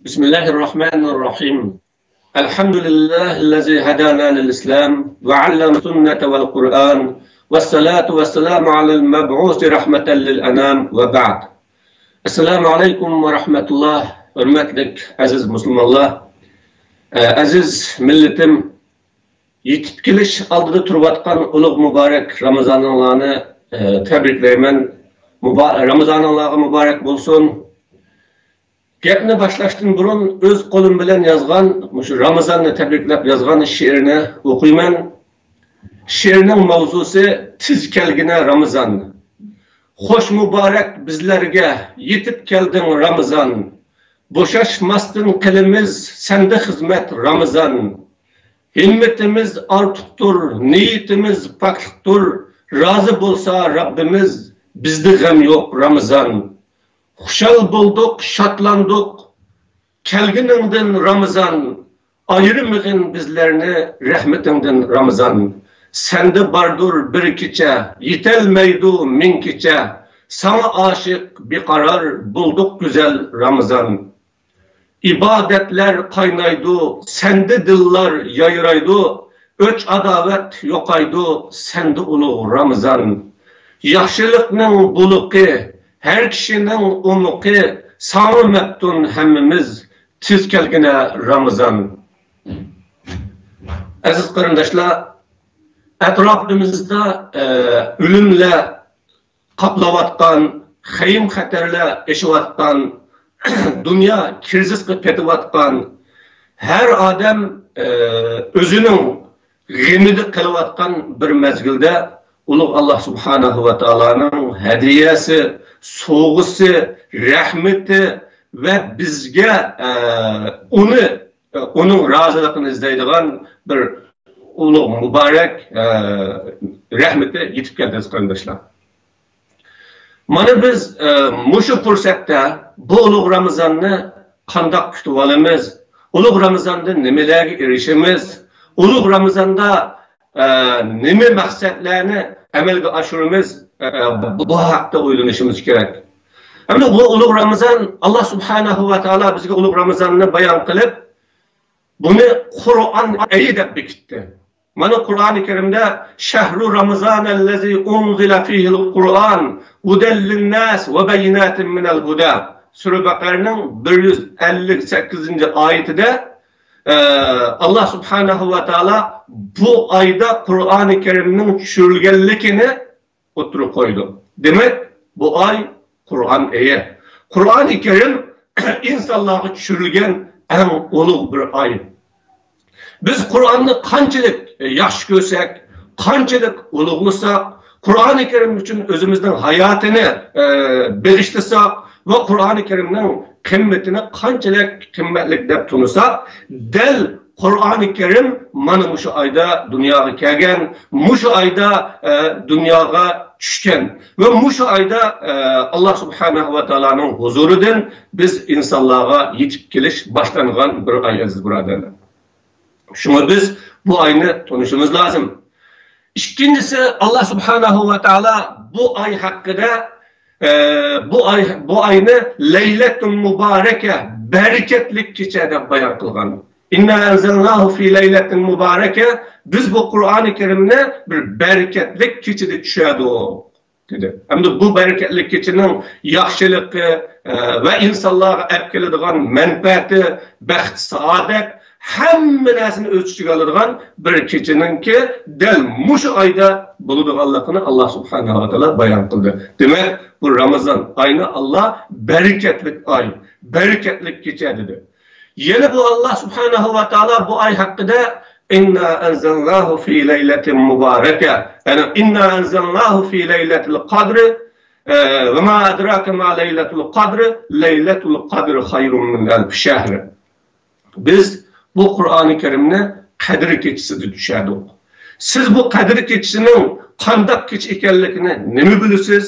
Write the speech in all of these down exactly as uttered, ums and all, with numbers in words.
بسم الله الرحمن الرحيم. الحمد لله الذي هدانا للإسلام وعلم السنة والقرآن والصلاة والسلام على المبعوث رحمة للأنام وبعد. السلام عليكم ورحمة الله. ھۆرمەتلىك ئەزىز مۇسۇلمانلار، ئە، ئەزىز مىللىتىم، يېتىپ كېلىش ئالدىدا تۇرۇۋاتقان ئۇلۇغ مۇبارەك رامىزانىڭلارنى، ئە، تەبرىكلەيمەن. مۇبا-، رامىزانىڭلارغا مۇبارەك بولسۇن. گەپنى باشلاشتىن بۇرۇن ئۆز قولۇم بىلەن يازغان، مۇشۇ رامىزاننى تەبرىكلەپ يازغان شېئىرنى ئوقۇيمەن. شېئىرنىڭ ماۋزۇسى تېز كەلگىنە رامىزان. خوش مۇبارەك بىزلەرگە يېتىپ كەلدىڭ رامىزان. بوشاشماستىن قىلىمىز سەندە خىزمەت رامىزان. ھىممىتىمىز ئارتۇقتۇر، نىيىتىمىز پاكلىقتۇر. رازى بولسا رەببىمىز، بىزدە غەم يوق رامىزان. خۇشال بولدۇق، شادلاندۇق كەلگىنىڭدىن رامىزان. ئايرىمىغىن بىزلەرنى رەھمىتىڭدىن رامىزان. سەندە باردۇر بىر كېچە، يېتەلمەيدۇ مىڭ كېچە. ساڭا ئاشىق بىقارار بولدۇق گۈزەل رامىزان. ئىبادەتلەر قاينايدۇ، سەندە دىللار يايرايدۇ. ئۆچ-ئاداۋەت يوقايدۇ، سەندە ئۇلۇغ رامىزان. ياخشىلىقنىڭ بۇلىقى، ھەر كىشىنىڭ ئومىقى. ساڭا مەپتۇن ھەممىمىز، تېز كەلگىنە رامىزان. ئەزىز قېرىنداشلار، ئەتراپىمىزدا، ئە، ئۆلۈملەر قاپلاۋاتقان، خەيم-خەتەرلەر ئېشىۋاتقان، دۇنيا كىرىزىسقا پېتىۋاتقان، ھەر ئادەم، ئە، ئۆزىنىڭ غېمىدە قېلىۋاتقان بىر مەزگىلدە، ئۇلۇغ ئاللا سۇبھانەھۇ ۋە تائالانىڭ ھەدىيەسى، سوۋغىسى، رەھمىتى ۋە بىزگە، ئە، ئۇنى، ئۇنىڭ رازىلىقىنى ئىزدەيدىغان بىر ئۇلۇغ مۇبارەك، ئە، رەھمىتى يېتىپ كەلدى، ئەزىز قېرىنداشلار. مانا بىز، ئە، مۇشۇ پۇرسەتتە بۇ ئۇلۇغ رامىزاننى قانداق كۈتۈۋالىمىز؟ ئۇلۇغ رامىزاندا نېمىلەرگە ئېرىشىمىز؟ ئۇلۇغ رامىزاندا، ئە، نېمە مەقسەتلەرنى ئەمەلگە ئاشۇرىمىز؟ ئە، بۇ ھەقتە ئويلىنىشىمىز كېرەك. ئەمدى بۇ ئۇلۇغ رامىزان، ئاللا سۇبھانەھۇ ۋە تائالا بىزگە ئۇلۇغ رامىزاننى بايان قىلىپ، بۇنى قۇرئان ئېيى دەپ بېكىتتى. مانا قۇرئانى كەرىمدە، شەھرۇ رامىزانەللەزى ئۇنزىلە فىھىل قۇرئان ھۇدەل لىنناس ۋە بەييىناتىن مىنەل ھۇدە. سۈرە بەقەرىنىڭ بىر يۈز ئەللىك سەككىزىنچى ئايىتىدە، ئە، ئاللا سۇبھانەھۇ ۋە تائالا بۇ ئايدا قۇرئانى كەرىمنىڭ چۈشۈرۈلگەنلىكىنى ئوتتۇرىغا قويىدۇ. دېمەك، بۇ ئاي قۇرئان ئېيى. قۇرئانى كەرىم ئىنسانلارغا چۈشۈرۈلگەن ئەڭ ئۇلۇغ بىر ئاي. بىز قۇرئاننى قانچىلىك ياخشى كۆرسەك، قانچىلىك ئۇلۇغلىساق، قۇرئانى كەرىم ئۈچۈن ئۆزىمىزنىڭ ھاياتىنى، ئە، بېغىشلىساق ۋە قۇرئانى كەرىمنىڭ قىممىتىنى قانچىلىك قىممەتلىك دەپ تونۇساق، دەل قۇرئانى كەرىم مانا مۇشۇ ئايدا دۇنياغا كەلگەن، مۇشۇ ئايدا، ئە، دۇنياغا چۈشكەن ۋە مۇشۇ ئايدا، ئە، ئاللا سۇبھانەھۇ ۋە تائالانىڭ ھۇزۇرىدىن بىز ئىنسانلارغا يېتىپ كېلىش باشلانغان بىر ئاي، ئەزىز بۇرادەرلەر. شۇڭا بىز بۇ ئاينى تونۇشىمىز لازىم. ئىككىنچىسى، ئاللا سۇبھانەھۇ ۋە تائالا بۇ ئاي ھەققىدە، ئە، بۇ ئاي، بۇ ئاينى لەيلەتۇل مۇبارەكە، بەرىكەتلىك كېچە دەپ بايان قىلغان. ئىننا ئەنزەلناھۇ فى لەيلەتىن مۇبارەكە، بىز بۇ قۇرئانى كەرىمنى بىر بەرىكەتلىك كېچىدە چۈشۈردۇق، دېدى. ئەمدى بۇ بەرىكەتلىك كېچىنىڭ ياخشىلىقى، ئە، ۋە ئىنسانلارغا ئەپ كېلىدىغان مەنپەئەتى، بەخت، سائادەت، ھەممە نەرسىنى ئۆز ئىچىگە ئالىدىغان بىر كېچىنىڭكى دەل مۇشۇ ئايدا بولىدىغانلىقىنى ئاللا سۇبھانەھۇ ۋە تائالا بايان قىلدى. دېمەك، بۇ رامىزان ئاينى ئاللا بەرىكەتلىك ئاي، بەرىكەتلىك كېچە دېدى. يەنە بۇ ئاللا سۇبھانەھۇ ۋە تائالا بۇ ئاي ھەققىدە، ئىننا ئەنزەلناھۇ فى لەيلەتىن مۇبارەكە، يەنى ئىننا ئەنزەلناھۇ فى لەيلەتىل قەدرى، ئە، ۋە ما ئەدراكە ما لەيلەتۇل قەدر، لەيلەتۇل قەدر خەيرۇن مىن ئەلفى شەھر. بىز بۇ قۇرئانى كەرىمنى قەدىر كېچىسىدە چۈشۈردۇق. سىز بۇ قەدىر كېچىسىنىڭ قانداق كېچە ئىكەنلىكىنى نېمە بىلىسىز؟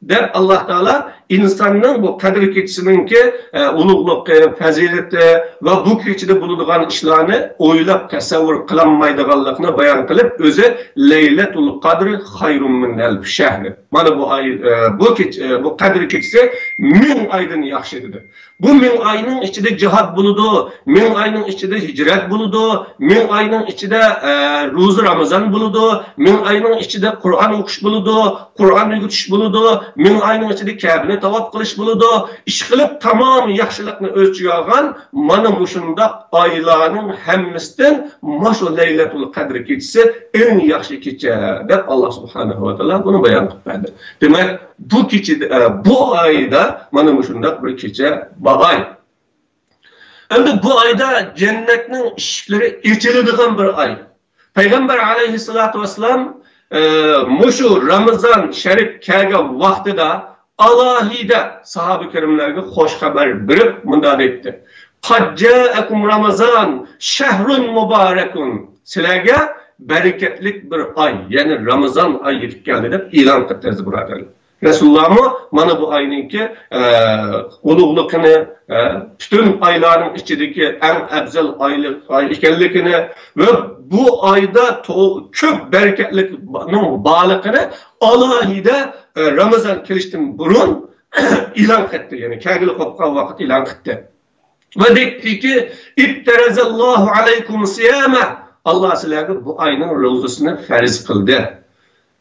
دەپ ئاللا تائالا ئىنساننىڭ بۇ قەدىر كېچىسىنىڭكى، ئە، ئۇلۇغلۇقى، پەزىلىتى ۋە بۇ كېچىدە بولىدىغان ئىشلارنى ئويلاپ تەسەۋۋۇر قىلالمايدىغانلىقىنى بايان قىلىپ، ئۆزى «لەيلەتۇل قەدرى خەيرۇم مىن ئەلفى شەھر». مانا بۇ ئاي، ئە، بۇ كېچە، ئە، بۇ قەدىر كېچىسى مىڭ ئايدىن ياخشى دېدى. بۇ مىڭ ئاينىڭ ئىچىدە جىھاد بولىدۇ، مىڭ ئاينىڭ ئىچىدە ھىجرەت بولىدۇ، مىڭ ئاينىڭ ئىچىدە، ئە، روزا رامىزان بولىدۇ، مىڭ ئاينىڭ ئىچىدە قۇرئان ئوقۇش بولىدۇ، قۇرئان ئۆگىتىش بولىدۇ، مىڭ ئاينىڭ ئىچىدە كەبىنى تاۋاپ قىلىش بولىدۇ. ئىشقىلىپ، تامام ياخشىلىقنى ئۆز ئىچىگە ئالغان مانا مۇشۇنداق ئايلارنىڭ ھەممىسىدىن ماشۇ لەيلەتۇل قەدر كېچىسى ئەڭ ياخشى كېچە دەپ، ئاللا سۇبھانەھۇ ۋە تائالا بۇنى بايان قىلىپ بەردى. دېمەك، بۇ كېچىدە، ئە، بۇ ئايدا مانا مۇشۇنداق بىر كېچە بار ئاي. ئەمدى بۇ ئايدا جەننەتنىڭ ئىشىكلىرى ئېچىلىدىغان بىر ئاي. پەيغەمبەر ئەلەيھىسسالاتۇ ۋەسسالام، ئە، مۇشۇ رامىزان شەرىپ كەلگەن ۋاقتىدا ئالاھىدە ساھابە كىراملارغا خوش خەۋەر بېرىپ مۇنداق دەيتتى: «قەد جائەكۇم رامىزان شەھرۇن مۇبارەكۇن.» سىلەرگە بەرىكەتلىك بىر ئاي، يەنى رامىزان ئايى يېتىپ كەلدى دەپ ئېلان قىلدى، ئەزىز بۇرادەرلەر. رەسۇلۇللامۇ مانا بۇ ئاينىڭكى، ئە، ئۇلۇغلۇقىنى، ئە، پۈتۈن ئايلارنىڭ ئىچىدىكى ئەڭ ئەپزەل ئايلىق، ئاي ئىكەنلىكىنى ۋە بۇ ئايدا تو-، كۆپ بەرىكەتلىكنىڭ بارلىقىنى ئالاھىدە، ئە، رامىزان كېلىشتىن بۇرۇن ئېلان قىلدى. يەنى كەلگىلى قوپقان ۋاقىت ئېلان قىلدى. ۋە دەيتتىكى، «ئىپتەرەزەللاھۇ ئەلەيكۇم سىيامە.» ئاللا سىلەرگە بۇ ئاينىڭ روزىسىنى پەرز قىلدى،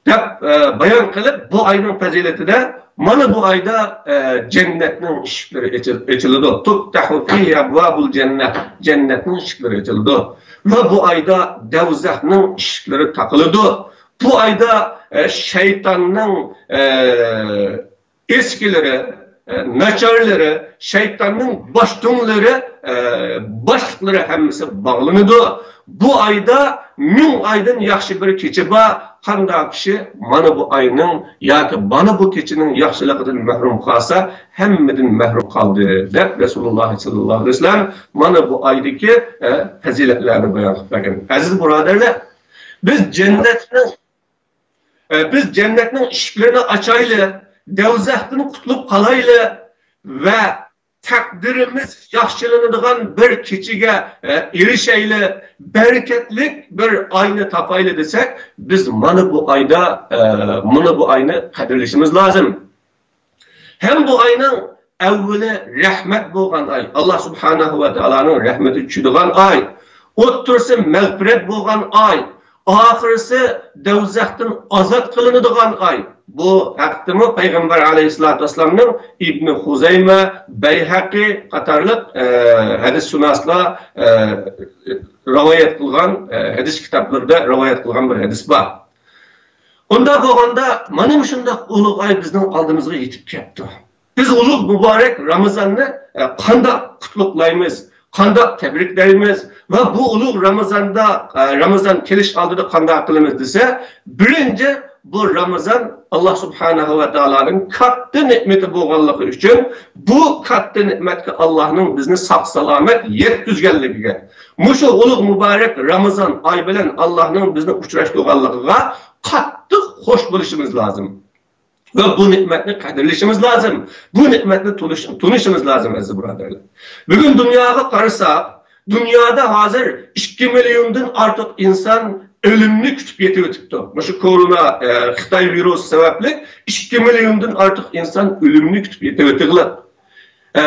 دەپ، ئە، بايان قىلىپ، بۇ ئاينىڭ پەزىلىتىدە مانا بۇ ئايدا، ئە، جەننەتنىڭ ئىشىكلىرى ئېچىل-، ئېچىلىدۇ. تۇفتەھۇ فىھى ئەبۋابۇل جەننە. جەننەتنىڭ ئىشىكلىرى ئېچىلىدۇ. ۋە بۇ ئايدا دەۋزەخنىڭ ئىشىكلىرى تاقىلىدۇ. بۇ ئايدا، ئە، شەيتاننىڭ، ئە، ئېسكىلىرى، ئە، ناچارلىرى، شەيتاننىڭ باشتۇڭلىرى، ئە، باشلىقلىرى ھەممىسى باغلىنىدۇ. بۇ ئايدا مىڭ ئايدىن ياخشى بىر كېچە بار. قانداق كىشى مانا بۇ ئاينىڭ ياكى مانا بۇ كېچىنىڭ ياخشىلىقىدىن مەھرۇم قالسا، ھەممىدىن مەھرۇم قالدى، دەپ رەسۇلۇللا ساللاللاھۇ ئەلەيھى ۋەسەللەم مانا بۇ ئايدىكى، ئە، پەزىلەتلەرنى بايان قىلىپ بەرگەن. ئەزىز بۇرادەرلەر، بىز جەننەتنىڭ ئە، بىز جەننەتنىڭ ئىشىكلىرىنى ئاچايلى، دەۋزەختىن قۇتۇلۇپ قالايلى ۋە تەقدىرىمىز ياخشىلىنىدىغان بىر كېچىگە، ئە، ئېرىشەيلى، بەرىكەتلىك بىر ئاينى تاپايلى دېسەك، بىز مانا بۇ ئايدا، ئە، مانا بۇ ئاينى قەدىرلىشىمىز لازىم. ھەم بۇ ئاينىڭ ئەۋۋىلى رەھمەت بولغان ئاي، ئاللا سۇبھانەھۇ ۋە تائالانىڭ رەھمىتى چۈشىدىغان ئاي، ئوتتۇرىسى مەغپىرەت بولغان ئاي، ئاخىرىسى دەۋزەختىن ئازاد قىلىنىدىغان ئاي. بۇ ھەقتىمۇ پەيغەمبەر ئەلەيھىسسالاتۇ ۋەسسالامنىڭ ئىبنى خۇزەيمە، بەيھەقى قاتارلىق، ئە، ھەدىسشۇناسلار، ئە، رىۋايەت قىلغان، ئە، ھەدىس كىتابلىرىدا رىۋايەت قىلغان بىر ھەدىس بار. ئۇنداق بولغاندا، مانا مۇشۇنداق ئۇلۇغ ئاي بىزنىڭ ئالدىمىزغا يېتىپ كەپتۇ. بىز ئۇلۇغ مۇبارەك رامىزاننى، ئە، قانداق قۇتلۇقلايمىز، قانداق تەبرىكلەيمىز ۋە بۇ ئۇلۇغ رامىزاندا، ئە، رامىزان كېلىش ئالدىدا قانداق قىلىمىز دېسە، بىرىنچى، بۇ رامىزان ئاللا سۇبھانەھۇ ۋە تائالانىڭ كاتتا نېمىتى بولغانلىقى ئۈچۈن، بۇ كاتتا نېمەتكە ئاللانىڭ بىزنى ساق-سالامەت يەتكۈزگەنلىكىگە، مۇشۇ ئۇلۇغ مۇبارەك رامىزان ئاي بىلەن ئاللانىڭ بىزنى ئۇچراشتۇرغانلىقىغا قاتتىق خوش بولۇشىمىز لازىم. ۋە بۇ نېمەتنى قەدىرلىشىمىز لازىم. بۇ نېمەتنى تونۇش-، تونۇشىمىز لازىم، ئەزىز بۇرادەرلەر. بۈگۈن دۇنياغا قارىساق، دۇنيادا ھازىر ئىككى مىليوندىن ئارتۇق ئىنسان ئۆلۈمنى كۈتۈپ يېتىۋېتىپتۇ. مۇشۇ كورونا، ئە، خىتاي ۋىرۇسى سەۋەبلىك ئىككى مىليوندىن ئارتۇق ئىنسان ئۆلۈمنى كۈتۈپ يېتىۋېتىغلىق. ئە،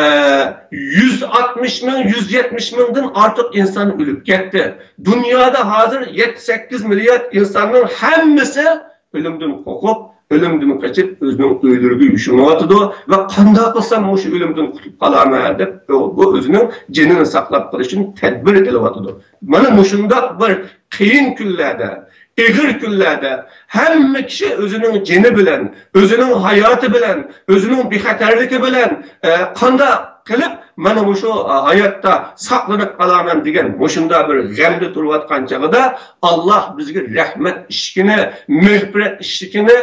يۈز ئاتمىش مىڭ، يۈز يەتمىش مىڭدىن ئارتۇق ئىنسان ئۆلۈپ كەتتى. دۇنيادا ھازىر يەتتە، سەككىز مىليارد ئىنساننىڭ ھەممىسى ئۆلۈمدىن قورقۇپ، ئۆلۈمدىن قېچىپ، ئۆزىنىڭ ئۆيلىرىگە يوشۇنۇۋاتىدۇ ۋە قانداق قىلسام مۇشۇ ئۆلۈمدىن قۇتۇلۇپ قالارمەن دەپ، بۇ، بۇ ئۆزىنىڭ جېنىنى ساقلاپ قېلىش ئۈچۈن تەدبىر ئېلىۋاتىدۇ. مانا مۇشۇنداق بىر قىيىن كۈنلەردە، ئېغىر كۈنلەردە ھەممە كىشى ئۆزىنىڭ جېنى بىلەن، ئۆزىنىڭ ھاياتى بىلەن، ئۆزىنىڭ بىخەتەرلىكى بىلەن، ئە، قانداق قىلىپ مانا مۇشۇ، ئە، ھاياتتا ساقلىنىپ قالارمەن دېگەن مۇشۇنداق بىر غەمدە تۇرۇۋاتقان چېغىدا، ئاللا بىزگە رەھمەت ئىشىكىنى، مەغپىرەت ئىشىكىنى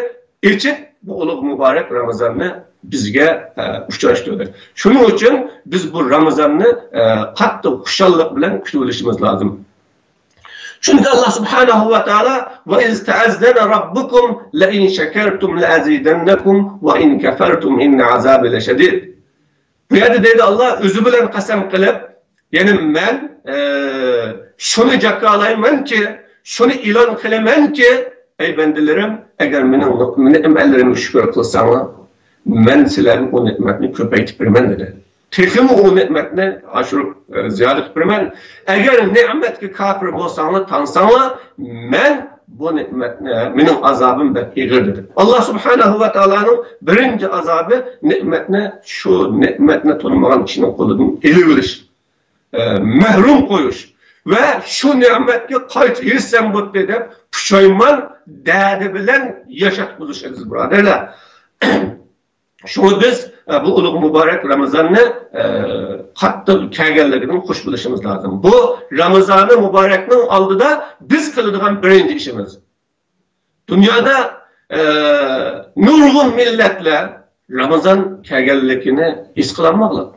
ئېچىپ، بۇ ئۇلۇغ مۇبارەك رامىزاننى بىزگە، ئە، ئۇچراشتۇردى. شۇنىڭ ئۈچۈن بىز بۇ رامىزاننى، ئە، قاتتىق خۇشاللىق بىلەن كۈتۈۋېلىشىمىز لازىم. چۈنكى ئاللا سۇبھانەھۇ ۋە تائالا، «ۋە ئىز تەئەززەنە رەببۇكۇم لەئىن شەكەرتۇم لەئەزىدەننەكۇم ۋە ئىن كەفەرتۇم ئىننە ئازابى لەشەدىد.» بۇ يەردە دەيدۇ، ئاللا ئۆزى بىلەن قەسەم قىلىپ، يەنى مەن، ئە، شۇنى جاكارلايمەنكى، شۇنى ئېلان قىلىمەنكى، ئەي بەندىلىرىم، ئەگەر مېنىڭ نېمەتلىرىمگە شۈكۈر قىلساڭلار، مەن سىلەرگە ئۇ نېمەتنى كۆپەيتىپ بېرىمەن، دېدى. تېخىمۇ ئۇ نېمەتنى ئاشۇرۇپ، ئە، زىيادە قىلىپ بېرىمەن. ئەگەر نېمەتكە كاپىر بولساڭلار، تانساڭلار، مەن بۇ نېمەتنى، مېنىڭ ئازابىم بەك ئېغىر، دېدى. ئاللا سۇبھانەھۇ ۋە تائالانىڭ بىرىنچى ئازابى نېمەتنى، شۇ نېمەتنى تونۇمىغان كىشىنىڭ قولىدىن ئېلىۋېلىش، ئە، مەھرۇم قويۇش ۋە شۇ نېمەتكە قايتا ئېرىشسەم بولدى دەپ پۇشايمان دەردى بىلەن ياشاتقۇزۇش، ئەزىز بۇرادەرلەر. شۇڭا بىز، ئە، بۇ ئۇلۇغ مۇبارەك رامىزاننى، ئە، قاتتىق كەلگەنلىكىدىن خۇش بولۇشىمىز لازىم. بۇ رامىزانى مۇبارەكنىڭ ئالدىدا بىز قىلىدىغان بىرىنچى ئىشىمىز. دۇنيادا، ئە، نۇرغۇن مىللەتلەر رامىزان كەلگەنلىكىنى ھېس قىلالماقلىق.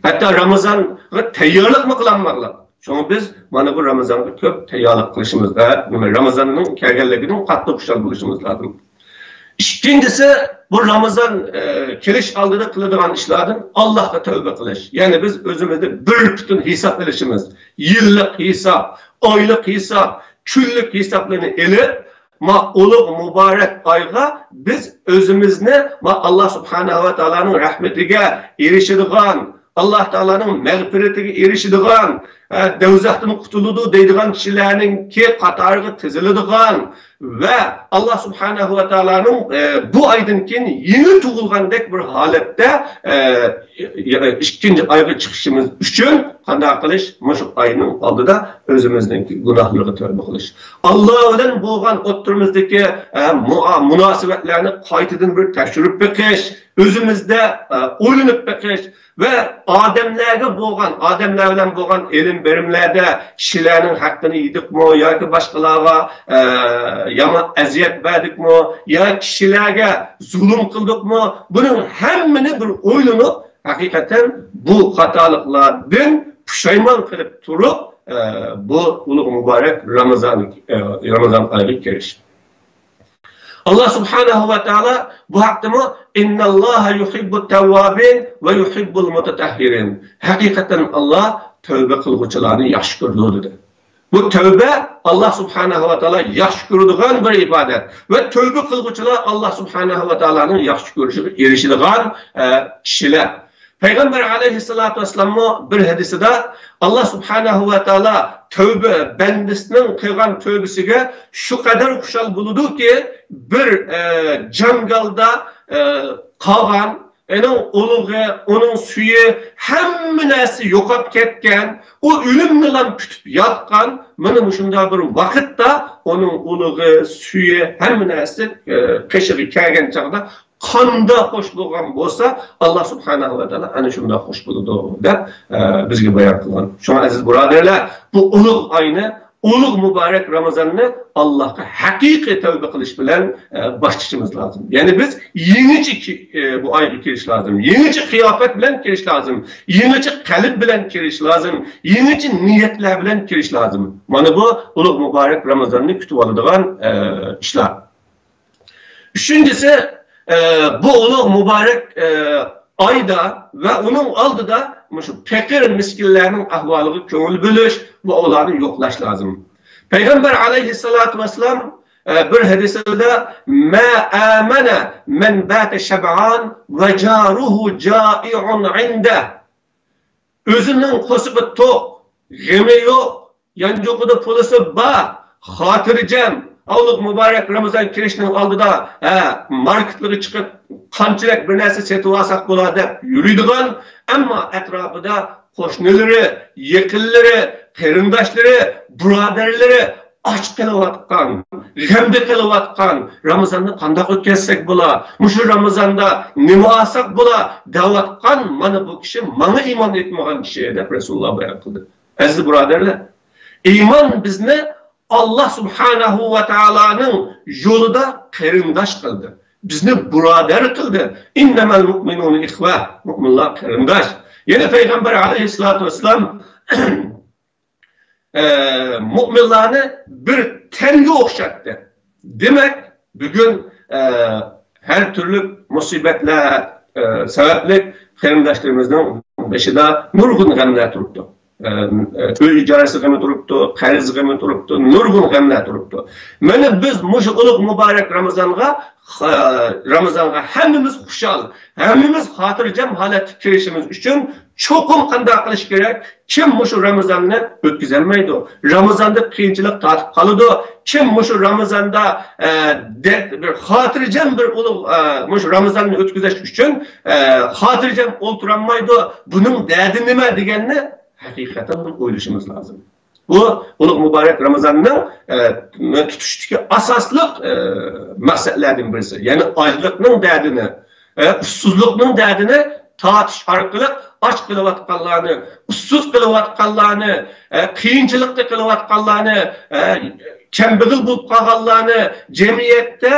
ھەتتا رامىزانغا تەييارلىقمۇ قىلالماقلىق. شۇڭا بىز مانا بۇ رامىزانغا كۆپ تەييارلىق قىلىشىمىز ۋە نېمە، رامىزاننىڭ كەلگەنلىكىدىن قاتتىق خۇشال بولۇشىمىز لازىم. ئىككىنچىسى، بۇ رامىزان، ئە، كېلىش ئالدىدا قىلىدىغان ئىشلاردىن ئاللاھقا تەۋبە قىلىش. يەنى بىز ئۆزىمىزنى بىر پۈتۈن ھېساب ئېلىشىمىز. يىللىق ھېساب، ئايلىق ھېساب، كۈنلۈك ھېسابلارنى ئېلىپ، ما ئۇلۇغ مۇبارەك ئايغا بىز ئۆزىمىزنى ما ئاللا سۇبھانەھۇ ۋە تائالانىڭ رەھمىتىگە ئېرىشىدىغان، ئاللا تائالانىڭ مەغپىرىتىگە ئېرىشىدىغان، ئە، دوزاختىن قۇتۇلىدۇ دەيدىغان كىشىلەرنىڭكى قاتارىغا تىزىلىدىغان ۋە ئاللا سۇبھانەھۇ ۋە تائالانىڭ، ئە، بۇ ئايدىن كېيىن يېڭى تۇغۇلغاندەك بىر ھالەتتە، ئە، ئىككىنچى ئايغا چىقىشىمىز ئۈچۈن قانداق قىلىش؟ مۇشۇ ئاينىڭ ئالدىدا ئۆزىمىزنىڭكى گۇناھلىرىغا تەۋبە قىلىش. ئاللا بىلەن بولغان ئوتتۇرىمىزدىكى، ئە، مۇئا-، مۇناسىۋەتلەرنى قايتىدىن بىر تەكشۈرۈپ بېقىش، ئۆزىمىزدە، ئە، ئويلىنىپ بېقىش ۋە ئادەملەرگە بولغان، ئادەملەر بىلەن بولغان ئېلىم بېرىملەردە كىشىلەرنىڭ ھەققىنى يېدۇقمۇ ياكى باشقىلارغا، ئە، يامان ئەزىيەت بەردۇقمۇ يا كىشىلەرگە زۇلۇم قىلدۇقمۇ؟ بۇنىڭ ھەممىنى بىر ئويلىنىپ، ھەقىقەتەن بۇ خاتالىقلاردىن پۇشايمان قىلىپ تۇرۇپ، ئە، بۇ ئۇلۇغ مۇبارەك رامىزان، ئە، رامىزان ئايىغا كىرىش. ئاللا سۇبھانەھۇ ۋە تائالا بۇ ھەقتىمۇ، «ئىنناللاھە يۇھىببۇت تەۋۋابىن ۋە يۇھىببۇل مۇتەتەھھىرىن.» ھەقىقەتەن ئاللا تەۋبە قىلغۇچىلارنى ياخشى كۆرىدۇ، دېدى. بۇ تەۋبە ئاللا سۇبھانەھۇ ۋە تائالا ياخشى كۆرىدىغان بىر ئىبادەت. ۋە تەۋبە قىلغۇچىلار ئاللا سۇبھانەھۇ ۋە تائالانىڭ ياخشى كۆرۈشىگە ئېرىشىدىغان، ئە، كىشىلەر. پەيغەمبەر ئەلەيھىسسالاتۇ ۋەسسالاممۇ بىر ھەدىسىدە، ئاللا سۇبھانەھۇ ۋە تائالا تەۋبە بەندىسىنىڭ قىلغان تەۋبىسىگە شۇ قەدەر خۇشال بولىدۇكى، بىر، ئە، جاڭگالدا، ئە، قالغان، ئۇنىڭ ئۇلۇغى، ئۇنىڭ سۈيى، ھەممە نەرسە يوقاپ كەتكەن، ئۇ ئۆلۈمنىلا كۈتۈپ ياتقان، مانا مۇشۇنداق بىر ۋاقىتتا ئۇنىڭ ئۇلۇغى، سۈيى، ھەممە نەرسە، ئە، قېشىغا كەلگەن چاغدا قانداق خوش بولغان بولسا، ئاللا سۇبھانەھۇ ۋە تائالا ئەنە شۇنداق خوش بولىدۇ، دەپ، ئە، بىزگە بايان قىلغان. شۇڭا، ئەزىز بۇرادەرلەر، بۇ ئۇلۇغ ئاينى ئۇلۇغ مۇبارەك رامىزاننى ئاللاھقا ھەقىقىي تەۋبە قىلىش بىلەن، ئە، باشلىشىمىز لازىم. يەنى بىز يېڭىچە كى-، ئە، بۇ ئايغا كىرىش لازىم. يېڭىچە قىياپەت بىلەن كىرىش لازىم. يېڭىچە قەلب بىلەن كىرىش لازىم. يېڭىچە نىيەتلەر بىلەن كىرىش لازىم. مانا بۇ ئۇلۇغ مۇبارەك رامىزاننى كۈتۈۋالىدىغان، ئە، ئىشلار. ئۈچىنچىسى، ئە، بۇ ئۇلۇغ مۇبارەك، ئە، ئايدا ۋە ئۇنىڭ ئالدىدا مۇشۇ پېقىر مىسكىنلەرنىڭ ئەھۋالىغا كۆڭۈل بۆلۈش ۋە ئۇلارنى يوقلاش لازىم. پەيغەمبەر ئەلەيھىسسالاتۇ ۋەسسالام، ئە، بىر ھەدىسىدە، «ما ئامەنە مەن باتە شەبئان ۋە جارۇھۇ جائىئۇن ئىندە.» ئۆزىنىڭ قورسىقى توق، غېمى يوق، يانچۇقىدا پۇلىسى بار، خاتىرجەم، ئۇلۇغ مۇبارەك رامىزان كىرىشنىڭ ئالدىدا، ھە، ماركېتلارغا چىقىپ، قانچىلىك بىر نەرسە سېتىۋالساق بولا دەپ يۈرىدىغان، ئەمما ئەتراپىدا قوشنىلىرى، يېقىنلىرى، قېرىنداشلىرى، بۇرادەرلىرى ئاچ قېلىۋاتقان، غەمدە قېلىۋاتقان، رامىزاننى قانداق ئۆتكۈزسەك بولا، مۇشۇ رامىزاندا نېمە ئالساق بولا دەۋاتقان مانا بۇ كىشى ماڭا ئىمان ئېيتمىغان كىشى، دەپ رەسۇلۇللا بايان قىلدى. ئەزىز بۇرادەرلەر، ئىمان بىزنى ئاللا سۇبھانەھۇ ۋە تائالانىڭ يولىدا قېرىنداش قىلدى. بىزنى بۇرادەر قىلدى. «ئىننەمەل مۇئمىنۇنە ئىخۋە.» مۇئمىنلار قېرىنداش. يەنە پەيغەمبەر ئەلەيھىسسالاتۇ ۋەسسالام ئە، مۆمىنلارنى بىر تەنگە ئوخشاتتى. دېمەك، بۈگۈن، ئە، ھەر تۈرلۈك مۇسىبەتلەر، ئە، سەۋەبلىك قېرىنداشلىرىمىزنىڭ بېشىدا نۇرغۇن غەملەر تۇرۇپتۇ. ئە، ئۆي ئىجارىسى غېمى تۇرۇپتۇ، قەرز غېمى تۇرۇپتۇ، نۇرغۇن غەملەر تۇرۇپتۇ. مانا بىز مۇشۇ ئۇلۇغ مۇبارەك رامىزانغا، خا-، رامىزانغا ھەممىمىز خۇشال، ھەممىمىز خاتىرجەم ھالەتتە كىرىشىمىز ئۈچۈن چوقۇم قانداق قىلىش كېرەك؟ كىم مۇشۇ رامىزاننى ئۆتكۈزەلمەيدۇ؟ رامىزاندا قىيىنچىلىق تارتىپ قالىدۇ. كىم مۇشۇ رامىزاندا، ئە، دەرد، بىر خاتىرجەم بىر ئۇلۇغ، ئە، مۇشۇ رامىزاننى ئۆتكۈزۈش ئۈچۈن، ئە، خاتىرجەم ئولتۇرالمايدۇ؟ بۇنىڭ دەردى نېمە دېگەننى ھەقىقەتەن ئويلىشىمىز لازىم. بۇ ئۇلۇغ مۇبارەك رامىزاننىڭ، ئە، تۇتۇشتىكى ئاساسلىق، ئە، مەقسەتلەردىن بىرسى. يەنى ئاچلىقنىڭ دەردىنى، ئە، ئۇسسۇزلۇقنىڭ دەردىنى تارتىش ئارقىلىق ئاچ قېلىۋاتقانلارنى، ئۇسسۇز قېلىۋاتقانلارنى، ئە، قىيىنچىلىقتا قېلىۋاتقانلارنى، ئە، كەمبەغەل بولۇپ قالغانلارنى، جەمئىيەتتە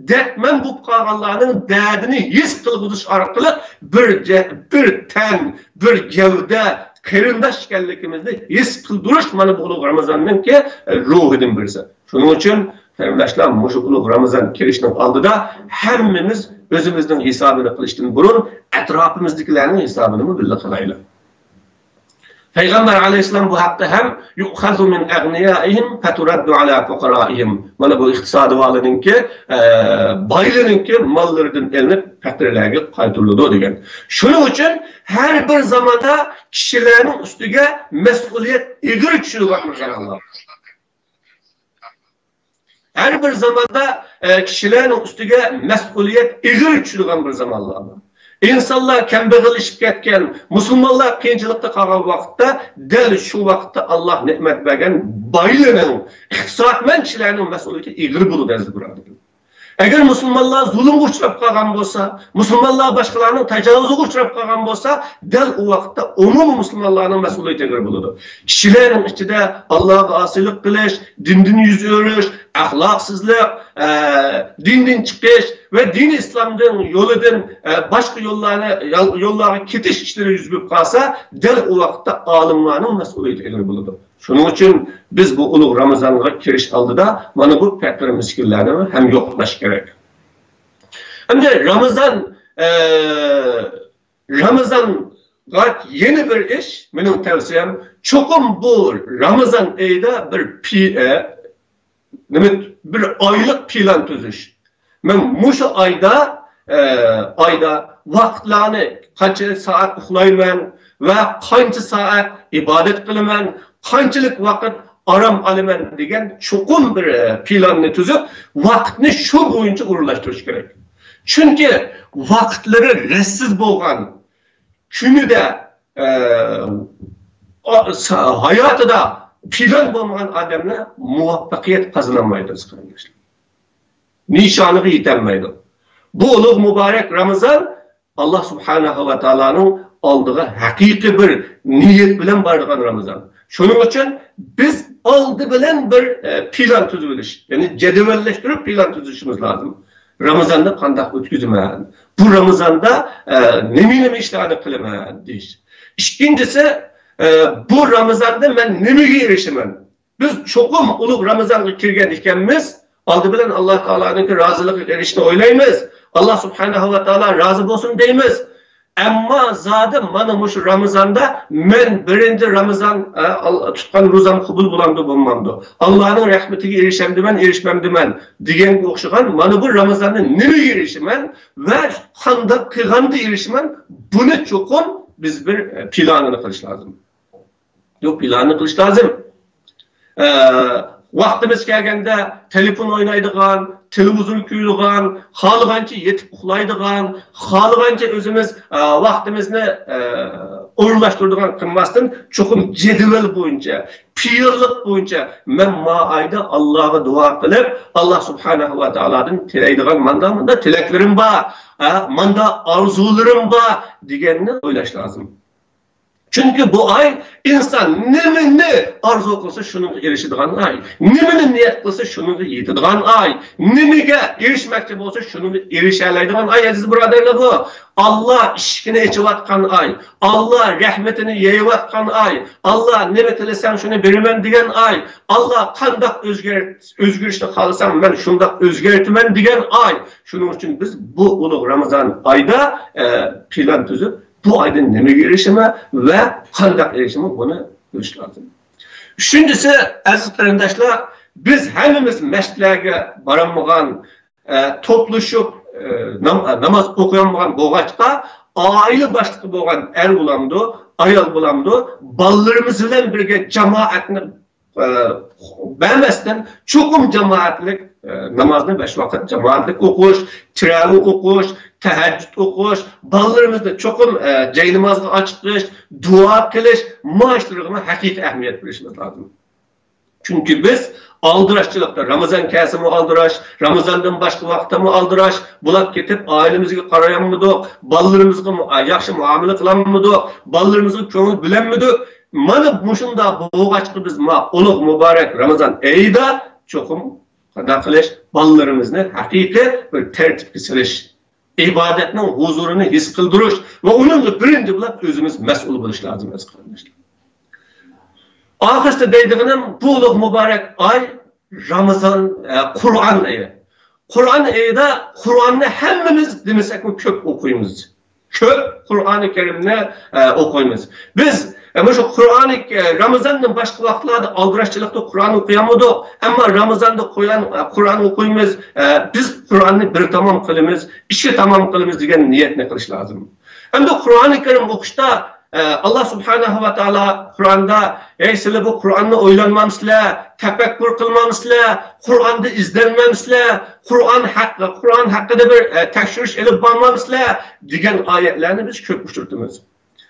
دەردمەن بولۇپ قالغانلارنىڭ دەردىنى ھېس قىلغۇزۇش ئارقىلىق بىر جە-، بىر تەن، بىر گەۋدە، قېرىنداش ئىكەنلىكىمىزنى ھېس قىلدۇرۇش مانا بۇ ئۇلۇغ رامىزاننىڭكى، ئە، روھىدىن بىرسى. شۇنىڭ ئۈچۈن قېرىنداشلار، مۇشۇ ئۇلۇغ رامىزان كىرىشنىڭ ئالدىدا ھەممىمىز ئۆزىمىزنىڭ ھېسابىنى قىلىشتىن بۇرۇن ئەتراپىمىزدىكىلەرنىڭ ھېسابىنىمۇ بىللە قىلايلى. پەيغەمبەر ئەلەيھىسسالام بۇ ھەقتە ھەم يؤخذ من أغنيائهم فترد على فقرائهم. مانا بۇ ئىقتىسادىۋالىنىڭكى، ئە، بايلىنىڭكى ماللىرىدىن ئېلىنىپ پەقىرلەرگە قايتۇرۇلىدۇ دېگەن. شۇنىڭ ئۈچۈن ھەر بىر زاماندا كىشىلەرنىڭ ئۈستىگە مەسئۇلىيەت ئېغىر چۈشىدىغان بىر زامانلار. ھەر بىر زاماندا، ئە، كىشىلەرنىڭ ئۈستىگە مەسئۇلىيەت ئېغىر چۈشىدىغان بىر زامانلار بار. ئىنسانلار كەمبەغەللىشىپ كەتكەن، مۇسۇلمانلار قىيىنچىلىقتا قالغان ۋاقىتتا، دەل شۇ ۋاقىتتا ئاللاھ نېمەت بەرگەن بايلىرىنىڭ، ئىقتىسادمەن كىشىلەرنىڭ مەسئۇلىيىتى ئېغىر بولىدۇ، ئەزىز بۇرادەرلەر. ئەگەر مۇسۇلمانلار زۇلۇمغا ئۇچراپ قالغان بولسا، مۇسۇلمانلار باشقىلارنىڭ تاجاۋۇزىغا ئۇچراپ قالغان بولسا، دەل ئۇ ۋاقىتتا ئومۇمىي مۇسۇلمانلارنىڭ مەسئۇلىيىتى ئېغىر بولىدۇ. كىشىلەرنىڭ ئىچىدە ئاللاھقا ئاسىيلىق قىلىش، دىندىن يۈز ئۆرۈش، ئەخلاقسىزلىق، ئە، دىندىن چىقىش ۋە دىنى ئىسلامدىن يولىدىن، ئە، باشقا يوللارنى، يال-، يوللارغا كېتىش ئىشلىرى يۈز بېرىپ قالسا، دەل ئۇ ۋاقىتتا ئالىملارنىڭ مەسئۇلىيىتى ئېغىر بولىدۇ. شۇنىڭ ئۈچۈن بىز بۇ ئۇلۇغ رامىزانغا كىرىش ئالدىدا مانا بۇ پەقىر مىسكىنلەرنى ھەم يوقلاش كېرەك. ئەمدى رامىزان، ئە، رامىزانغا يەنە بىر ئىش، مېنىڭ تەۋسىيەم، چوقۇم بۇ رامىزان ئېيىدا بىر پى-، ئە، نېمە، بىر ئايلىق پىلان تۈزۈش. مەن مۇشۇ ئايدا، ئە، ئايدا ۋاقىتلارنى، قانچە سائەت ئۇخلايمەن ۋە قانچە سائەت ئىبادەت قىلىمەن، قانچىلىك ۋاقىت ئارام ئالىمەن دېگەن چوقۇم بىر، ئە، پىلاننى تۈزۈپ، ۋاقىتنى شۇ بويىچە ئورۇنلاشتۇرۇش كېرەك. چۈنكى ۋاقىتلىرى رەتسىز بولغان، كۈنىدە، ئە، ئا-، سا-، ھاياتىدا پىلان بولمىغان ئادەملەر مۇۋەپپەقىيەت قازىنالمايدۇ، ئەزىز قېرىنداشلار. نىشانىغا يېتەلمەيدۇ. بۇ ئۇلۇغ مۇبارەك رامىزان ئاللاھ سۇبھانەھۇ ۋە تائالانىڭ ئالدىغا ھەقىقىي بىر نىيەت بىلەن بارىدىغان رامىزان. شۇنىڭ ئۈچۈن بىز ئالدى بىلەن بىر، ئە، پىلان تۈزۈۋېلىش، يەنى جەدۋەللەشتۈرۈپ پىلان تۈزۈشىمىز لازىم. رامىزاننى قانداق ئۆتكۈزىمەن؟ بۇ رامىزاندا، ئە، نېمە، نېمە ئىشلارنى قىلىمەن دېيىش. ئىككىنچىسى، ئە، بۇ رامىزاندا مەن نېمىگە ئېرىشىمەن؟ بىز چوقۇم ئۇلۇغ رامىزانغا كىرگەن ئىكەنمىز، ئالدى بىلەن ئاللاھ تائالانىڭكى رازىلىقىغا ئېرىشىشنى ئويلايمىز. ئاللاھ سۇبھانەھۇ ۋە تائالا رازى بولسۇن دەيمىز. ئەمما زادى مانا مۇشۇ رامىزاندا مەن بىرىنچى رامىزان، ئە، ئال-، تۇتقان روزام قوبۇل بولامدۇ، بولمامدۇ؟ ئاللاھنىڭ رەھمىتىگە ئېرىشەمدىمەن، ئېرىشمەمدىمەن دېگەنگە ئوخشىغان، مانا بۇ رامىزاندا نېمىگە ئېرىشىمەن ۋە قانداق قىلغاندا ئېرىشىمەن، بۇنى چوقۇم بىز بىر، ئە، پىلانىنى قىلىش لازىم. يوق، پىلاننى قىلىش لازىم. ئە، ۋاقتىمىز كەلگەندە تېلېفون ئوينايدىغان، تېلېۋىزور كۆرىدىغان، خالىغانچە يېتىپ ئۇخلايدىغان، خالىغانچە ئۆزىمىز، ئە، ۋاقتىمىزنى، ئە، ئورۇنلاشتۇرىدىغان قىلماستىن، چوقۇم جەدۋەل بويىچە، پىلانلىق بويىچە مەن ما ئايدا ئاللاغا دۇئا قىلىپ، ئاللا سۇبھانەھۇ ۋە تائالادىن تىلەيدىغان ماندا، ماندا تىلەكلىرىم بار، ئە، ماندا ئارزۇلىرىم بار دېگەننى ئويلاش لازىم. چۈنكى بۇ ئاي ئىنسان نېمىنى ئارزۇ قىلسا، شۇنىڭغا ئېرىشىدىغان ئاي. نېمىنى نىيەت قىلسا، شۇنىڭغا يېتىدىغان ئاي. نېمىگە ئېرىشمەكچى بولسا، شۇنىڭغا ئېرىشەلەيدىغان ئاي، ئەزىز بۇرادەرلەر، بۇ. ئاللا ئىشىكىنى ئېچىۋاتقان ئاي. ئاللا رەھمىتىنى يېيىۋاتقان ئاي. ئاللا نېمە تىلىسەڭ، شۇنى بېرىمەن دېگەن ئاي. ئاللا قانداق ئۆزگەر-، ئۆزگىرىشنى خالىساڭ، مەن شۇنداق ئۆزگەرتىمەن دېگەن ئاي. شۇنىڭ ئۈچۈن بىز بۇ ئۇلۇغ رامىزان ئايدا، ئە، پىلان تۈزۈپ، بۇ ئايدىن نېمىگە ئېرىشىمەن ۋە قانداق ئېرىشىمەن، بۇنى بىلىش لازىم. ئۈچىنچىسى، ئەزىز قېرىنداشلار، بىز ھەممىمىز مەسچىتلەرگە بارالمىغان، ئە، توپلىشىپ، ئە، نام-، ناماز ئوقۇيالمىغان بولغاچقا، ئائىلە باشلىقى بولغان ئەر بولامدۇ، ئايال بولامدۇ، بالىلىرىمىز بىلەن بىرگە جامائەتنى ئە، بەرمەستىن، چوقۇم جامائەتلىك، ئە، نامازنى بەش ۋاقىت جامائەتلىك ئوقۇش، تىراۋىھ ئوقۇش، تەھەججۇد ئوقۇش، بالىلىرىمىزنى چوقۇم، ئە، جاينامازغا ئاچىقىش، دۇئا قىلىش، مانا شۇلارغىمۇ ھەقىقىي ئەھمىيەت بېرىشىمىز لازىم. چۈنكى بىز ئالدىراشچىلىقتا، رامىزان كەلسىمۇ ئالدىراش، رامىزاندىن باشقا ۋاقىتتىمۇ ئالدىراش، بۇلاپ كېتىپ ئائىلىمىزگە قارايالمىدۇق، بالىلىرىمىزغا مۇ-، ياخشى مۇئامىلە قىلالمىدۇق، بالىلىرىمىزغا كۆڭۈل بۆلەلمىدۇق. مانا مۇشۇنداق بولغاچقا بىز ما ئۇلۇغ مۇبارەك رامىزان ئېيىدا چوقۇم قانداق قىلىش، بالىلىرىمىزنى ھەقىقىي بىر تەرتىپكە سېلىش، ئىبادەتنىڭ ھۇزۇرىنى ھېس قىلدۇرۇش ۋە ئۇنىڭغا بىرىنچى بولۇپ ئۆزىمىز مەسئۇل بولۇش لازىم، ئەزىز قېرىنداشلار. ئاخىرسىدا دەيدىغىنىم، بۇ ئۇلۇغ مۇبارەك ئاي رامىزان، ئە، قۇرئان ئېيى. قۇرئان ئېيىدا قۇرئاننى ھەممىمىز دېمىسەكمۇ كۆپ ئوقۇيمىز. كۆپ قۇرئانى كەرىمنى، ئە، ئوقۇيمىز. بىز، ئە، مۇشۇ قۇرئانى، ئە، رامىزاندىن باشقا ۋاقىتلاردا ئالدىراشچىلىقتا قۇرئان ئوقۇيالمىدۇق. ئەمما رامىزاندا قۇرئان، ئە، قۇرئان ئوقۇيمىز. ئە، بىز قۇرئاننى بىر تامام قىلىمىز، ئىككى تامام قىلىمىز دېگەن نىيەتنى قىلىش لازىم. ئەمدى قۇرئانى كەرىم ئوقۇشتا، ئە، ئاللا سۇبھانەھۇ ۋە تائالا قۇرئاندا، ئەي، سىلەر بۇ قۇرئاننى ئويلانمامسىلەر، تەپەككۇر قىلمامسىلەر، قۇرئاندا ئىزدەنمەمسىلەر، قۇرئان ھەق-، قۇرئان ھەققىدە بىر، ئە، تەكشۈرۈش ئېلىپ بارمامسىلەر دېگەن ئايەتلەرنى بىز كۆپ ئۇچرىتىمىز.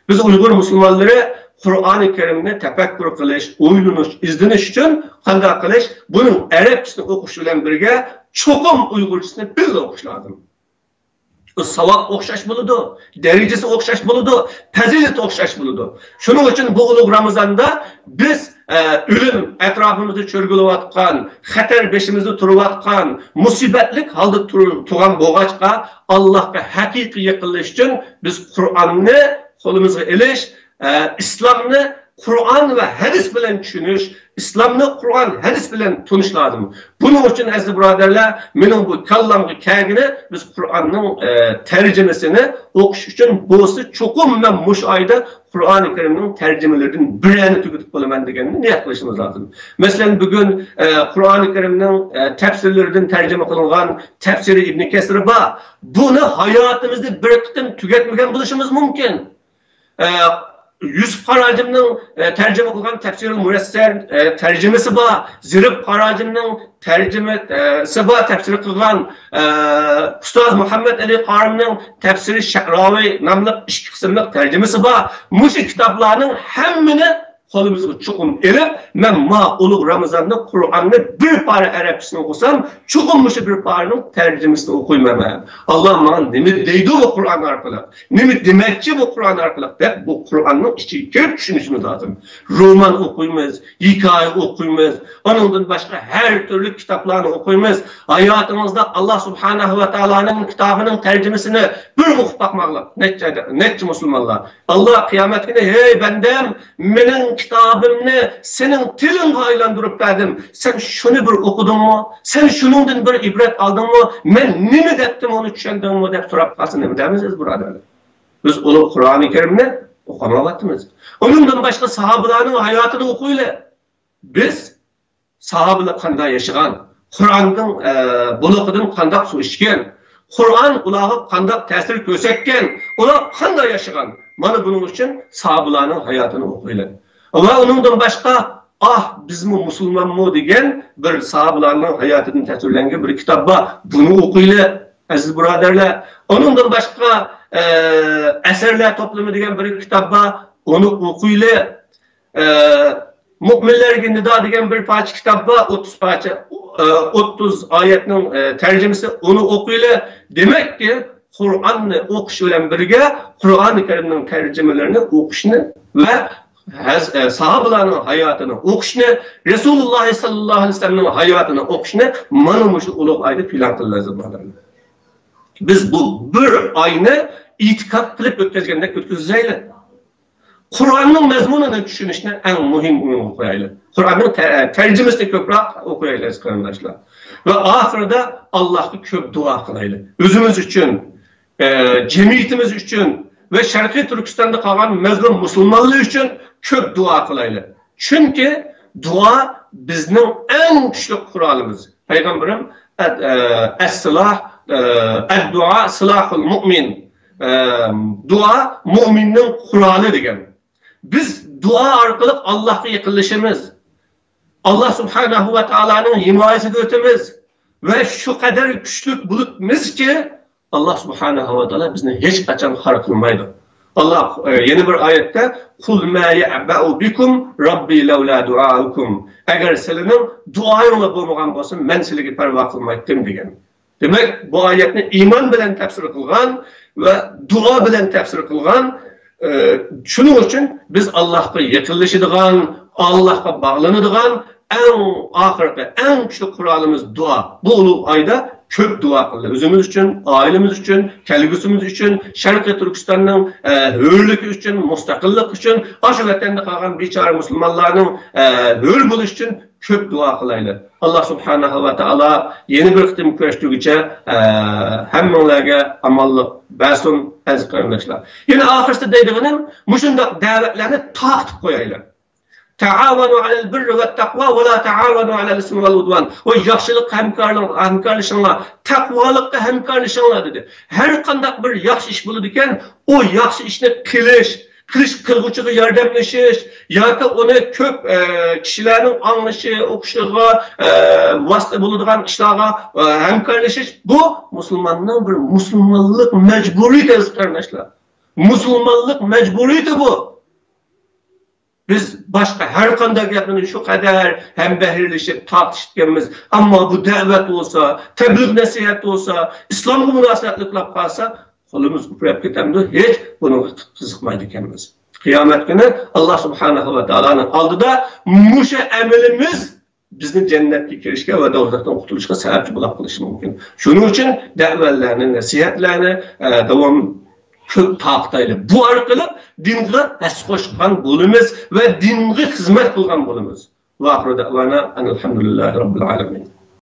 بىز ئۇيغۇر مۇسۇلمانلىرى قۇرئانى كەرىمنى تەپەككۇر قىلىش، ئويلىنىش، ئىزدىنىش ئۈچۈن قانداق قىلىش؟ بۇنىڭ ئەرەبچىسىنى ئوقۇش بىلەن بىرگە چوقۇم ئۇيغۇرچىسىنى بىللە ئوقۇش لازىم. ساۋاب ئوخشاش بولىدۇ، دەرىجىسى ئوخشاش بولىدۇ، پەزىلىتى ئوخشاش بولىدۇ. شۇنىڭ ئۈچۈن بۇ ئۇلۇغ رامىزاندا بىز، ئە، ئۆلۈم ئەتراپىمىزدا چۆرگىلەۋاتقان، خەتەر بېشىمىزدا تۇرۇۋاتقان، مۇسىبەتلىك ھالدا تۇر-، تۇرغان بولغاچقا، ئاللاھقا ھەقىقىي يېقىنلىشىش ئۈچۈن بىز قۇرئاننى قولىمىزغا ئېلىش، ئە، ئىسلامنى قۇرئان ۋە ھەدىس بىلەن چۈشىنىش، ئىسلامنى قۇرئان، ھەدىس بىلەن تونۇش لازىم. بۇنىڭ ئۈچۈن، ئەزىز بۇرادەرلەر، مېنىڭ بۇ كاللامغا كەلگىنى، بىز قۇرئاننىڭ، ئە، تەرجىمىسىنى ئوقۇش ئۈچۈن بولسا، چوقۇم مەن مۇشۇ ئايدا قۇرئانى كەرىمنىڭ تەرجىمىلىرىدىن بىرەرنى تۈگىتىپ بولىمەن دېگەننى نىيەت قىلىشىمىز لازىم. مەسىلەن، بۈگۈن، ئە، قۇرئانى كەرىمنىڭ، ئە، تەپسىرلىرىدىن تەرجىمە قىلىنغان تەپسىرى ئىبنى كەسىر بار. بۇنى ھاياتىمىزدا بىر قېتىم تۈگەتمىگەن بولۇشىمىز مۇمكىن. ئە، يۈسۈپ قاراجىمنىڭ، ئە، تەرجىمە قىلغان تەپسىرۇل مۇيەسسەر، ئە، تەرجىمىسى بار، زېرىپ قاراجىمنىڭ تەرجىمىسى بار، تەپسىر قىلغان، ئە، ئۇستاز مۇھەممەد ئەلى قارىمنىڭ تەپسىرى شەئراۋى ناملىق ئىككى قىسىملىق تەرجىمىسى بار. مۇشۇ كىتابلارنىڭ ھەممىنى قولىمىزغا چوقۇم ئېلىپ، مەن ما ئۇلۇغ رامىزاندا قۇرئاننى بىر پارە ئەرەبچىسىنى ئوقۇسام، چوقۇم مۇشۇ بىر پارىنىڭ تەرجىمىسىنى ئوقۇيمەن مەن. ئاللا ماڭا نېمە دەيدۇ بۇ قۇرئان ئارقىلىق؟ نېمە دېمەكچى بۇ قۇرئان ئارقىلىق دەپ، بۇ قۇرئاننىڭ ئىچىگە كىرىپ چۈشىنىشىمىز لازىم. رومان ئوقۇيمىز، ھېكايە ئوقۇيمىز، ئۇنىڭدىن باشقا ھەر تۈرلۈك كىتابلارنى ئوقۇيمىز. ھاياتىڭىزدا ئاللا سۇبھانەھۇ ۋە تائالانىڭ كىتابىنىڭ تەرجىمىسىنى بىر ئوقۇپ باقماقلىق. نەچچە، نەچچە مۇسۇلمانلار. ئاللا قىيامەت كۈنى، ھەي بەندەم، مېنىڭ كىتابىمنى سېنىڭ تىلىڭغا ئايلاندۇرۇپ بەردىم. سەن شۇنى بىر ئوقۇدۇڭمۇ؟ سەن شۇنىڭدىن بىر ئىبرەت ئالدىڭمۇ؟ مەن نېمە دەپتىم، ئۇنى چۈشەندىڭمۇ؟ دەپ سوراپ قالسا نېمە دەيمىز، ئەزىز بۇرادەرلەر؟ بىز ئۇلۇغ قۇرئانى كەرىمنى ئوقۇمايۋاتىمىز. ئۇنىڭدىن باشقا ساھابىلەرنىڭ ھاياتىنى ئوقۇيلى. بىز ساھابىلەر قانداق ياشىغان؟ قۇرئاننىڭ، ئە، بۇلىقىدىن قانداق سۇ ئىچكەن؟ قۇرئان ئۇلارغا قانداق تەسىر كۆرسەتكەن؟ ئۇلار قانداق ياشىغان؟ مانا بۇنىڭ ئۈچۈن ساھابىلەرنىڭ ھاياتىنى ئوقۇيلى. ۋە ئۇنىڭدىن باشقا، ئاھ، بىزمۇ مۇسۇلمانمۇ دېگەن بىر ساھابىلەرنىڭ ھاياتىدىن تەسىرلەنگەن بىر كىتاب بار. بۇنى ئوقۇيلى، ئەزىز بۇرادەرلەر. ئۇنىڭدىن باشقا، ئە، ئەسەرلەر توپلىمى دېگەن بىر كىتاب بار. ئۇنى ئوقۇيلى. ئە، مۇئمىنلەرگە نىدا دېگەن بىر پارچە كىتاب بار، ئوتتۇز پارچە، ئە، ئوتتۇز ئايەتنىڭ، ئە، تەرجىمىسى، ئۇنى ئوقۇيلى. دېمەككى، قۇرئاننى ئوقۇش بىلەن بىرگە قۇرئانى كەرىمنىڭ تەرجىمىلىرىنى ئوقۇشنى ۋە ھەز-، ئە، ساھابىلارنىڭ ھاياتىنى ئوقۇشنى، رەسۇلۇللاھ سەللەللاھۇ ئەلەيھى ۋەسەللەمنىڭ ھاياتىنى ئوقۇشنى مانا مۇشۇ ئۇلۇغ ئايدا پىلان قىلىمىز، ئەزىز بۇرادەرلەر. بىز بۇ بىر ئاينى ئېتىقاد قىلىپ ئۆتكۈزگەندەك ئۆتكۈزەيلى. قۇرئاننىڭ مەزمۇنىنى چۈشىنىشنى ئەڭ مۇھىم ئورۇنغا قويايلى. قۇرئاننىڭ تە-، تەرجىمىسىنى كۆپرەك ئوقۇيايلى، ئەزىز قېرىنداشلار. ۋە ئاخىرىدا ئاللاھقا كۆپ دۇئا قىلايلى. ئۆزىمىز ئۈچۈن، ئە، جەمئىيىتىمىز ئۈچۈن ۋە شەرقىي تۈركىستاندا قالغان مەزلۇم مۇسۇلمانلار ئۈچۈن كۆپ دۇئا قىلايلى. چۈنكى دۇئا بىزنىڭ ئەڭ كۈچلۈك قورالىمىز. پەيغەمبىرىم، ئەد-، ئە، ئەسسىلاھ، ئە، ئەددۇئا سىلاھۇل مۇئمىن. ئە، دۇئا مۇئمىننىڭ قورالى دېگەن. بىز دۇئا ئارقىلىق ئاللاھقا يېقىنلىشىمىز. ئاللاھ سۇبھانەھۇ ۋە تائالانىڭ ھىمايىسىگە ئۆتىمىز. ۋە شۇ قەدەر كۈچلۈك بولۇپمىزكى، ئاللاھ سۇبھانەھۇ ۋە تائالا بىزنى ھېچقاچان خار قىلمايدۇ. ئاللاھ، ئە، يەنە بىر ئايەتتە، «قۇل ما يەئبەئۇ بىكۇم رەببى لەۋلا دۇئائۇكۇم.» ئەگەر سىلىنىڭ دۇئايىڭلار بولمىغان بولسا، مەن سىلىگە پەرۋا قىلمايتتىم، دېگەن. دېمەك، بۇ ئايەتنى ئىمان بىلەن تەپسىر قىلغان ۋە دۇئا بىلەن تەپسىر قىلغان. ئە، شۇنىڭ ئۈچۈن بىز ئاللاھقا يېقىنلىشىدىغان، ئاللاھقا باغلىنىدىغان ئەڭ ئاخىرقى، ئەڭ كۈچلۈك قورالىمىز دۇئا. بۇ ئۇلۇغ ئايدا كۆپ دۇئا قىلدى. ئۆزىمىز ئۈچۈن، ئائىلىمىز ئۈچۈن، كەلگۈسىمىز ئۈچۈن، شەرقىي تۈركىستاننىڭ، ئە، ھۆرلۈكى ئۈچۈن، مۇستەقىللىق ئۈچۈن، ئاشۇ ۋەتەندە قالغان بىچارە مۇسۇلمانلارنىڭ، ئە، ھۆر بولۇشى ئۈچۈن كۆپ دۇئا قىلايلى. ئاللاھ سۇبھانەھۇ ۋە تائالا يەنە بىر قېتىم كۆرۈشكۈچە، ئە، ھەممىڭلارگە ئامانلىق بەرسۇن، ئەزىز قېرىنداشلار. يەنە ئاخىرسىدا دەيدىغىنىم، مۇشۇنداق دەۋەتلەرنى تارقىتىپ قويايلى. تەئاۋەنۇ ئەلەل بىررى ۋەت تەقۋا ۋە لا تەئاۋەنۇ ئەلەل ئىسمى ۋەل ئۇدۋان. ۋە ياخشىلىققا ھەمكارلىق، ھەمكارلىشىڭلار، تەقۋالىققا ھەمكارلىشىڭلار، دېدى. ھەر قانداق بىر ياخشى ئىش بولىدىكەن، ئۇ ياخشى ئىشنى قىلىش، قىلىش، قىلغۇچىغا ياردەملىشىش ياكى ئۇنى كۆپ، ئە، كىشىلەرنىڭ ئاڭلىشى، ئوقۇشىغا، ئە، ۋاسىتە بولىدىغان ئىشلارغا، ئە، ھەمكارلىشىش، بۇ مۇسۇلماننىڭ بىر مۇسۇلمانلىق مەجبۇرىيىتى، ئەزىز قېرىنداشلار. مۇسۇلمانلىق مەجبۇرىيىتى بۇ. بىز باشقا ھەر قانداق گەپنى شۇ قەدەر ھەمبەھىرلىشىپ، تارتىشىدىكەنمىز. ئەمما بۇ دەۋەت بولسا، تەبلىغ نەسىھەت بولسا، ئىسلامغا مۇناسىۋەتلىك بولۇپ قالسا، قولىمىز ئۇپراپ كېتەمدۇ؟ ھېچ بۇنىڭغا قىزىقمايدىكەنمىز. قىيامەت كۈنى ئاللاھ سۇبھانەھۇ ۋە تائالانىڭ ئالدىدا مۇشۇ ئەمىلىمىز بىزنى جەننەتكە كىرىشكە ۋە دوزاختىن قۇتۇلۇشقا سەۋەبچى بولۇپ قېلىشى مۇمكىن. شۇنىڭ ئۈچۈن دەۋەتلەرنى، نەسىھەتلەرنى، ئە، داۋام كۆپ تارقىتايلى. بۇ ئارقىلىق دىنغا ھەسسە قوشقان بولىمىز ۋە دىنغا خىزمەت قىلغان بولىمىز. ۋە ئاخىرۇ دەۋانا ئەنىل ھەمدۇلىللاھى رەببىل ئالەمىن.